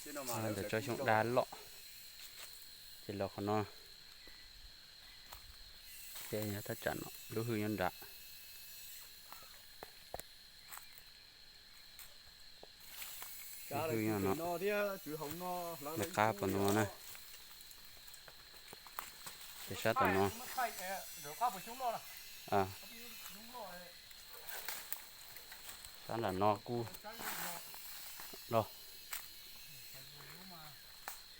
Ntawm tsob xyoob dab loj, ces los qhov no, ces yog thaj tsam no, lub hwj nyob nrad. Lub hwj nyob no, lawv qab pom no na. Ces sab tom no, sab nram no kuj loj,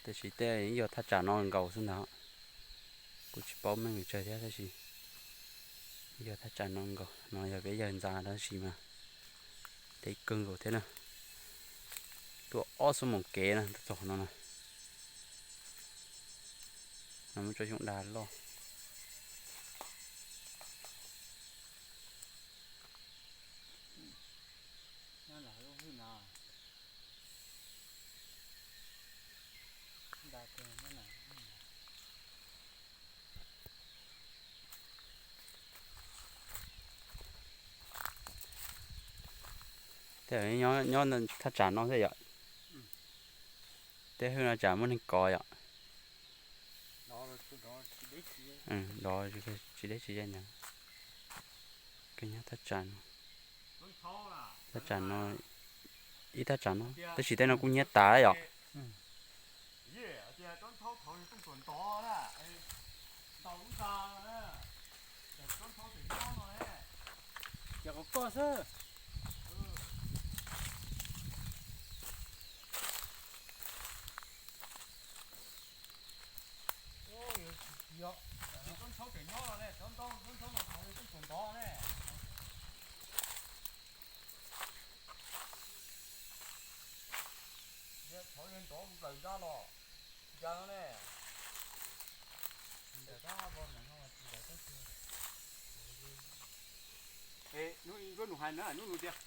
tiam sis tej yog thaj tsam no nkaus xwb ntag. Kuj tsis paub meej li tsawg thiab tab sis yog thaj tsam no nkaus, no yog peb yawg ntxa tab sis mas deb kawg nkaus thiab na. Tuaj ob xuab moos kev na tuaj txog no na. No muaj tsob xyoob dab loj. Tej nyob thaj tsam no xwb yom. Tej hwj no tsam muaj neeg kov yom. Dov tsis deb tsis ze ntag. Kawg nyob thaj tsam no, thaj tsam no, ib thaj tsam no tab sis tej no kuj nyiab tas yom. Ces qhov koj xwb. Tsob nthaub tseem nyob no ne, tsob nthaub no thaum twg kuj tuaj ntov ne. Thaum yog ntov plaws ntsa los, ntsa no ne. Hnub nus hais na, hnub nus tias,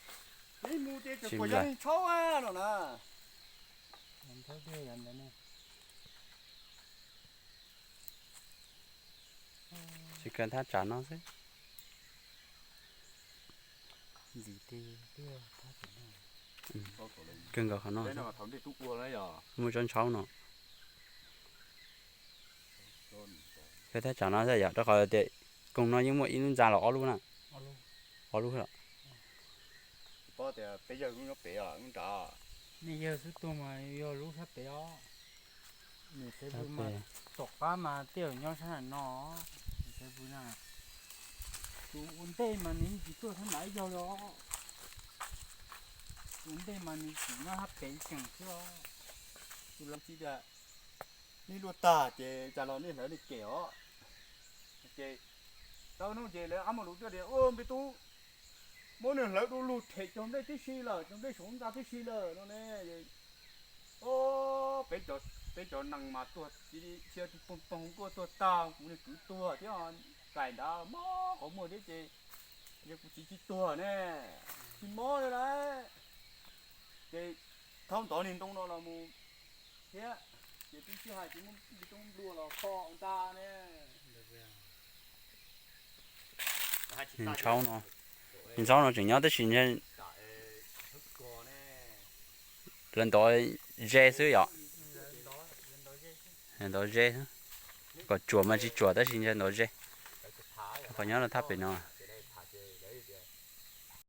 neb mus ces tseem puas yog neeg tshauv no na. Tsis kawg thaj tsam no xwb. Kawg nkaus qhov no xwb. Muaj tsob nthaub no. Kawg thaj tsam no xwb yom, rau qhov tias koog no yeej muaj ib lub ntxa los ob lub na. Ob lub lawm. Nej yawg xub tuag mas yog lub sab pem os. Niam Xeev Pw mas tom qab mas tej zaum nyob sab nram no. Niam Xeev Pw na, tus ua ntej mas nws tsis tuaj sab nrad ib zaug li os. Tus ua ntej mas nws tseem nyob sab pem tseem xwb os. Tus laus tsis tias nej luaj tag ces cas los nej hlawv nej kem os. Ces tau hnub ces lawv ab muaj lus tuaj tias, Npe tub, muab nws hlawv du lug them cov nplej tib si lawm, cov nplej saum ntxa tib si lawm no ne. Peb cov nees mas tuag cia li poog poog tuaj tuag tag, kuv niag kwv tuag thiab, kais nrad mob qhov muag thiab ces yog kuv txiv tsis tuag ne, tsis mob li lawm. Ces thaub ntov niag ntoo no los mus thiab, ces twb sib hais tias muab npe tub nplua los kho ntxa ne. Ntshauv no, ntshauv no tseem nyob tab sis lawv ntov ze xwb yom. Ntov ze xwb, kom tsuam mas tsis tsuam tab sis ntov ze. Qhov nyob rau thaj pem no.